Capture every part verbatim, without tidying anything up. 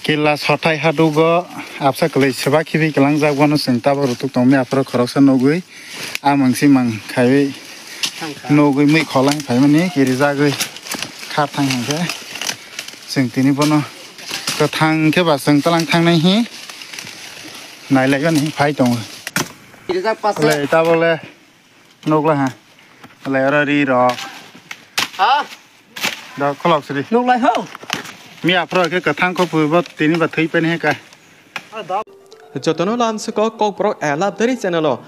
Killa sothai hadugo absa kwlwi swba khibi kwlangjak, bono chwng tabuk rutuk tongmani aphuru khoroksa nugwi amang simang khaiwi nugwi mui kholang phaimani kirijagwi kha thang hwnkhe chwng tini bono kwthang khe ba chwng tlang thangnai hi nailaibani phai tongo. Kirijak pasa. Le tabuk le. Nukla ha. Lai oro ri rok. Ha? Da kholok sri. Nuklai ho. Mi aphro ke kwthang kho pui bo tini ba thwi pen he ka. Jotono lam suko Kokborok Elap Dari channel o.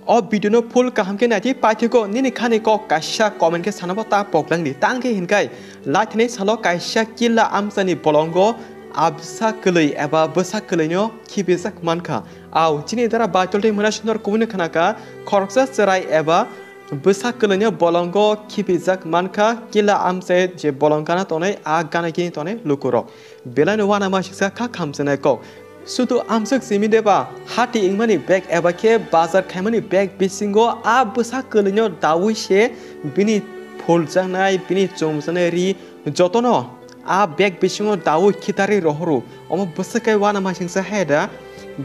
O video no full kaham ke naiti paithiko nini khani kok kaisa comment ke sanabo ta poklang di. Tang ke hinkai laithani salo kaisa killa amsani bolongo absa kwlwi eba bwsa kwlwino khibijak mankha. Au, chini dara Baitoltwi mwnai sundor kubuni khnaka, khoroksa chwrai eba bwsa kwlwino bolongo khibijak mankha, killa amchai je bolong gana tongnai, a gana gini tongnai lukurok. Belaino uanamasingcha kha khamchenai kok. Sudu amswk simi deba, hati wngmani bag eba khe bazar khaimani bag bisingo a bwsa kwlwino daui se bini phuljaknai, bini chumjaknai ri, jotono a bag bisingo daui khitarwi rohoro. Omo bwswk khe uanamasingcha hai da,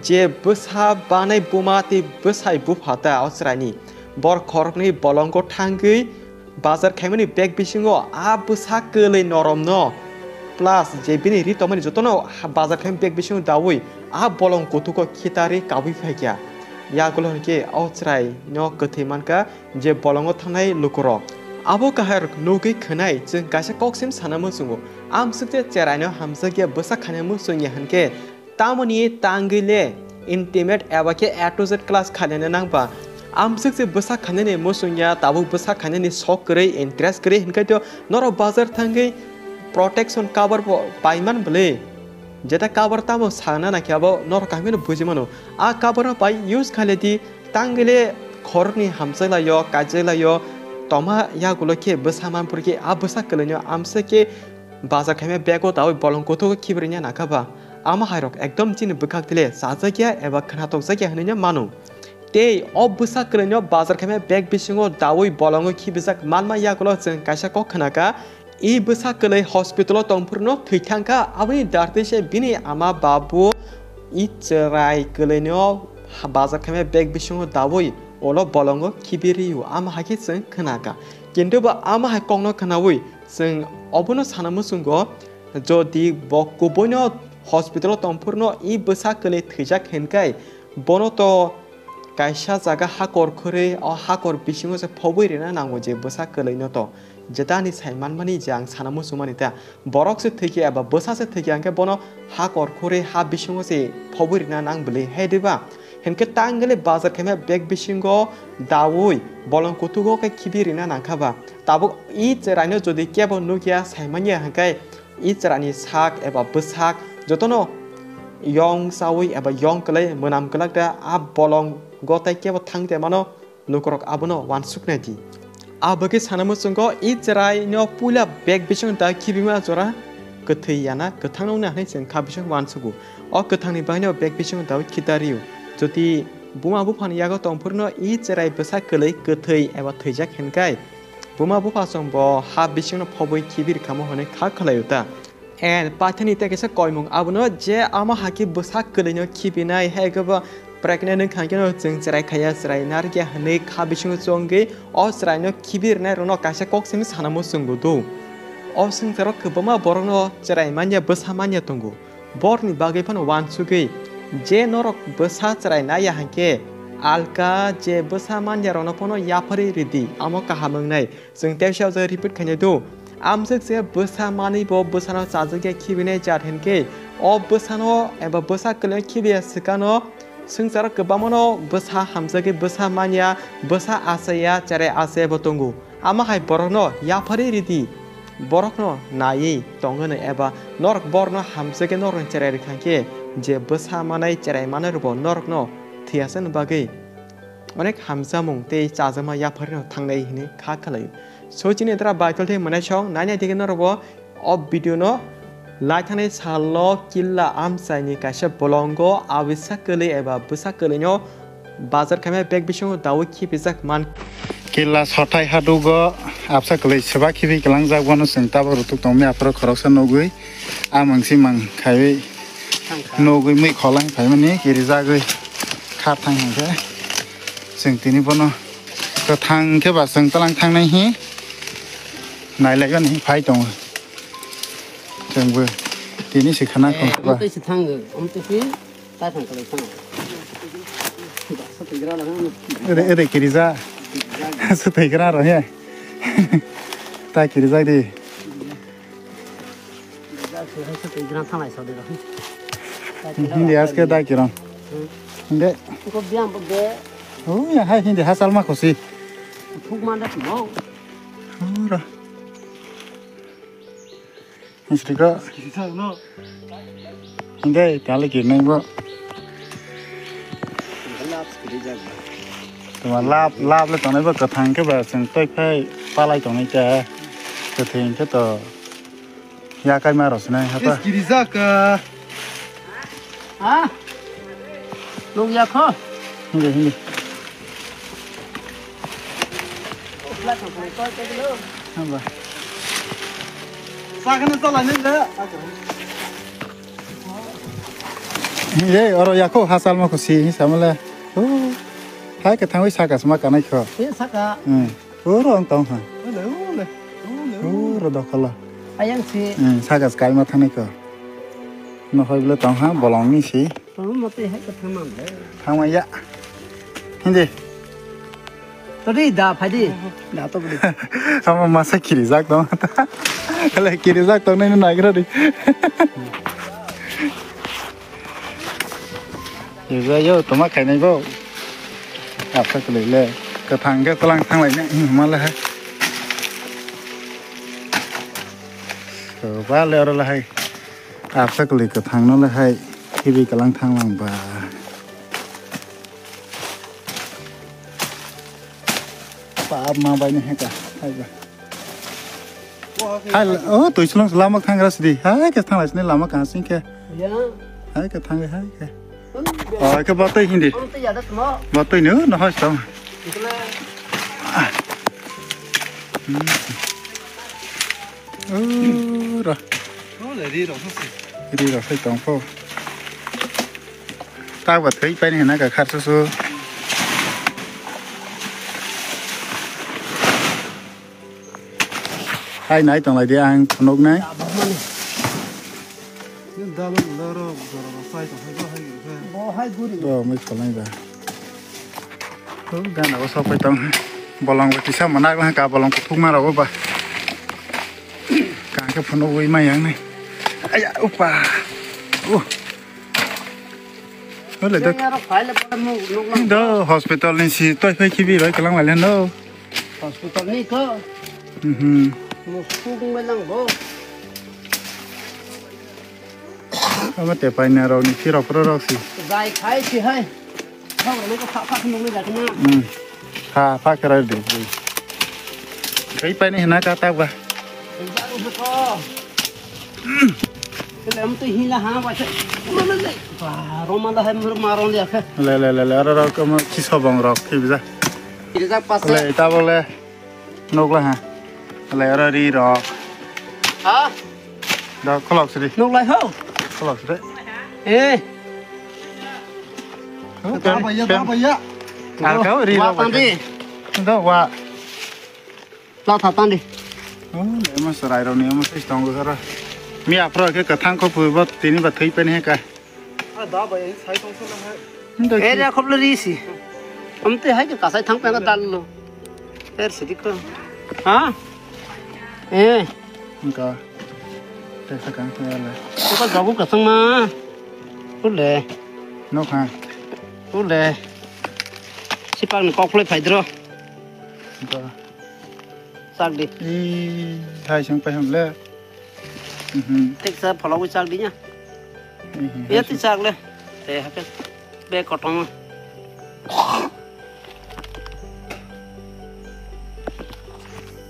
je bwsa banai buma tei bwsai bupha ta o chwraini. Bor khoroknwi bolongo thangwi bazar khaimani bag bisingo a bwsa kwlwi noromno plus je bini ri tongmani jotono ha-, bazar khaimani bag bisingo daui a bolong kuthuko khitarwi kabui phaikha. Yagulo hinkhe o chwraino kwthwi mankha. Je bolongo thangnai lukurok. Abo kahairok nugwi khwnai chwng kaisa koksim sana muchungo. Amswk je cheraino hamjakya bwsa khaina muchungya hinkhe tamoni tangwi le intimate eba khe A to Z class khainani nangba. Amswk je bwsa khainani muchungya tabuk bwsa khainani sok kwrwi interest kwrwi hinkhe to norok bazar thangwi protection cover bo paiman bwlwi. Jeta cover tamo sana naikhe abo norok kaham kheno buji mano. A cover no pai use khaile di. Tangile khoroknwi hamjaklaio, kaijaklaio, tongma yagulo khe bwsa manphuru khe a bwsa kwlwino amswk khe bazar khaima bego daui bolong kuthugo khibiringya nakha ba. Ama hairok ekdom chini bwkhak tile chajakya eba khnatokjakya hwnwi no mano. Tei o bwsa kwlwino bazar khaima bag bisingo daui bolongo khibijak manma yagulo chwng kaisa kok khnakha, I bwsa kwlwi hospital o tongphuru no thwi thangkha, aboni dartwi se bini ama babu i chwrai kwlwi no bazar khaima bag bisingo daui ulo bolongo khibirio, ama hai khe chwng khnakha. Kintu bo ama hai kokno khnaui chwng obono sana muchungo, jodi bo kubuino hospital o tongphuru no i bwsa kwlwi thwijak hinkai, bono to kaisa jaga hakor khurwi, o hakor bisingo se phobwi rina nango je bwsa kwlwino to. Jeta ani sai manmani je ang sana muchungmani ta, borok se thwikhe eba bwsa se thwikhe, hwnkhe bono hakor khurwi ha bisingo se phobwi rina nang bwlwi, hai diba? Hinkhe tangwle bazar khaima bag bisingo daui bolong kuthugo khe khibi rina nangkha ba. Tabuk i chwraino jodi kebo nukya saimanya, hwnkhe i chwrani sak eba bwsak jotono yong chaui eba yong kwlai mwnam kwlak da a bolongo tai kebo thang de mano, lukurok abono uansuknai di. Abo khe sana muchungo i chwraino puila bag bisingo da khibima jora kwthwi yana kwthangno wngna hwnwi chwng kha bisingo uansugo. O kwthangni bagwino bag bisingo daui khitario. Jodi buma buphani yago tongphuru no i chwrai bwsa kwlwi kwthwi eba thwijak hinkai, buma bupha chwng bo ha bisingno phobwi khibir kamo hwnwi kha khwlaio ta. And paithani tei kaisa koimung abono je ama haki bwsa kwlwino khibinai, hai khe bo pregnant wngkha khe no chwng chwrai khaiya, chwrai narikya hwnwi kha bisingo chongwi o chwraino khibirnai rokno kaisa kok simi sana muchungo do. O swngcharo kwbangma borokno chwrai manya, bwsa manya tongo. Borokni bagwi phano uansugwi je norok bwsa chwrai naiya hinkhe alka je bwsa manya rokno phano yapharwi ridi, amo kaham wngnai. Chwng teisa o jaga repeat khainai do. Amswk se bwsa manwi bo bwsano chajakya khibinai jat hinkhe o bwsano eba bwsa kwlwino khibiya swkano swngcharo kwbangmano bwsa hamjakgwi bwsa manya, bwsa achaiya, cherai achaiya bo tongo. Ama hai borokno yapharwi ridi, borokno naiwi tongwino eba norok borokno hamjakgwi norokni cherai rwkha hinkhe je bwsa manai cherai manai rokbo norokno thwiyasani bagwi onek hamjakmung tei chajakma yapharwino thangnai hwnwi kha khwlaio. So chini dara Baitol tei mwnaisong nainai digi norokbo o video no laithani salo killa amchaini kaisa bolongo abisa kwlwi eba bwsa kwlwino bazar khaima bag bisingo daui khibijak man. Killa sothai hadugo absa kwlwi swba khibi kwlangjak, bono chwng tabuk rutuk tongmani aphuru khoroksa nugwi amang simang khaiwi Nugwi mui kholang phaimani kirijagwi kharthang hinkhe chwng tini bono kwthang khe ba chwng twlang thangnai hi nailaimani phai tongo. Chwngbo tini se khana khon ba. Tei se thango, amtwi phi ta thang kalai thango. Sa tei gra laga. Ere, ere kirija. Sa tei gra ro he. Ta kirijak di. Hindi aske da kiron. Hindi. Ko biang bo be. Oh, ya hai hindi hasal ma kosi. Thuk man da mo. Ura. Hindi ko. Hindi, tali kirnai bo. Tuma lap, lap le tongnai bo kwthang khe ba chwng tei phai palai tongnai ta. Kwthwng khe to. Ya kai ma rosnai hata. Is kirijak. Ha? Nung ya kho? Hindi, hindi. Hamba. Sakana chala ni da. Hindi, oro ya kho hasal ma kho si samala. Oh. Hai ka thangwi saka sma kanai kho. Ye saka. Hmm. Oro ang tong ha. Ole, ole, ole, ole. Oro dokhala. Ayang si. Hmm, sagas kaima thani ko. No hoi bole tong ha, bolong ni si. Tong mo te hai ko thang man le. Thang ya. Hindi. To di da phai di. Da to di. Ama masa kirijak tong. Hele kirijak tong nai nai gra di. Yo, yo, toma khainai bo. Apsa kwlwi le. Kwthang khe kwlang thang lai nai. Hmm, ma le hai. So, ba le oro le hai. Apsa kwlwi kwthang no le hai. Khibi kwlang thang lang ba. Pap ma bai ni heka. Hai ba. Hai, oh, twi sulung lama thang gra sidi. Hai, ke thang lai sini lama kang sing ke. Ya. Hai, ke thang, hai, ke. Oh, ke batoi hindi. Batoi no, no, hai, tong. Oh, ra. Ri rok sai tong po. Tak ba thwi pai ni na ka khar su su. Hai nai tong lai di ang phunuk nai. Bo hai guri. Bo mai kholai ba. Gana o sopai tong. Bolong ba kisa manak lang ka bolong kuthuk ma rogo ba. Kang ke phunuk wi mai yang nai. Aya upa. Uh. Ole do. Do hospital ni si toi phai khibi bai kalang lai no. Hospital ni ko. Mhm. Musuk melang bo. Ama te paina rok ni phirok pro rok si. Jai khai si hai. Thok rok ko pha pha nung ni dak na. Hmm. Pha pha kra di. Kai paina hina ka ta ba. Jai ko. Kele am tu hila ha ba se. Ba roma da hai mur maron dia khe. Le le le le aro rok ma kisobong rok khibja. Kiri jak pas. Le ta bole. Nukla ha. Alai oro ri rok. Ha? Da kholok sidi. Nuklai ho. Kholok sidi. Eh. Ho, da pen, baya, da pen. Baya. Al kau ri rok. Wa tandi. Da wa. La tha tandi. Oh, ema serai rok ni ema sis tong garo. Mi afro ke kathang ko pui bot tini ba thai pen he ka. Ah, da bai, sai tong sala hai. Ere khoblo ri si. Amte hai ke kasai thang pena dal lo. Er sidi ko. Ha? Eh. Engka. Te sakang ko yala. Ko jabu kasang ma. Ule. No kha. Ule. Sipak ni kok phlai phai dro. Engka. Sak di. Ih, hai sang pai ham le. Mhm. Teksa phologwi chak di nya. Mhm. Ya ti chak le. Te hake. Be kotong.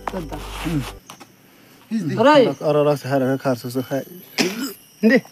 Tada. Oro oro sa har khar su su hai. Ndi.